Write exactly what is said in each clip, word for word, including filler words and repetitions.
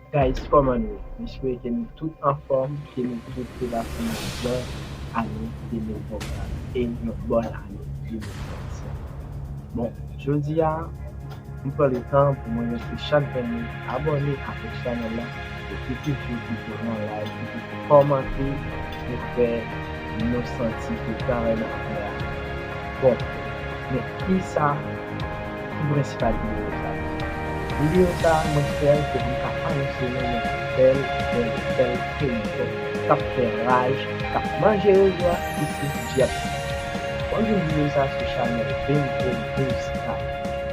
Guys, kòman nou ye? M espere ke nou tout anfòm, ke nou tout te pase yon bòn ane de mil vennkat e yon bòn ane de mil vennsenk. Bon, jodi a, m pran le tan pou mwen remèsye chak grenn moun ki abòne avèk chanèl la, e ki toujou kite yon like, ki toujou kòmante, pou fè nou santi ke travay n ap fè a bon. Men kisa ki prensipal videyo sa? Videyo sa, mwen fè l se pou m ka anonse nou yon bèl, bèl, bèl feyton k ap fè raj, k ap manje rezo a, ki se Dyab. Mwen jwenn videyo sa sou chanèl Benzo Busta.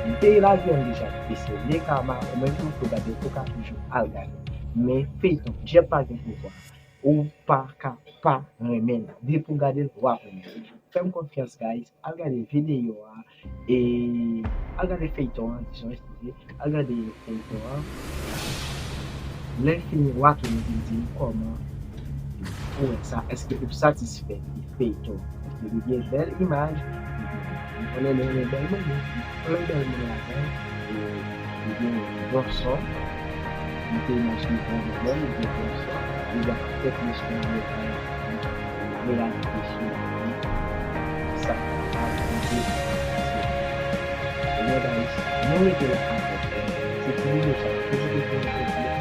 M te lage yon deja, e se Le Karma, ou menm ki poko gade, ou ka toujou al gade. Men feyton Dyab pa gen pouvwa, ou pa ka pa renmen l. Depi w gade l, w ap renmen l. Fè m konfyans, guys. Al gade videyo a. E al gade feyton an, dizon, eskize. Al gade feyton an. Lè fini, w a tounen vin di m kòman ou wè sa. Èske ou satisfè de feyton? Èske li gen bèl imaj? Li gen, nou konnen nou renmen bèl moun, li gen plen bèl moun ladan. E li gen bon son. Li te imajine vrèman bèl, li gen bon son. Li gen pèt mesye an, reyalite sou lavi, sa k kapab rive nan pase. Ebyen, guys, nou rete la avèk se ti videyo sa, toujou te fè yon pèt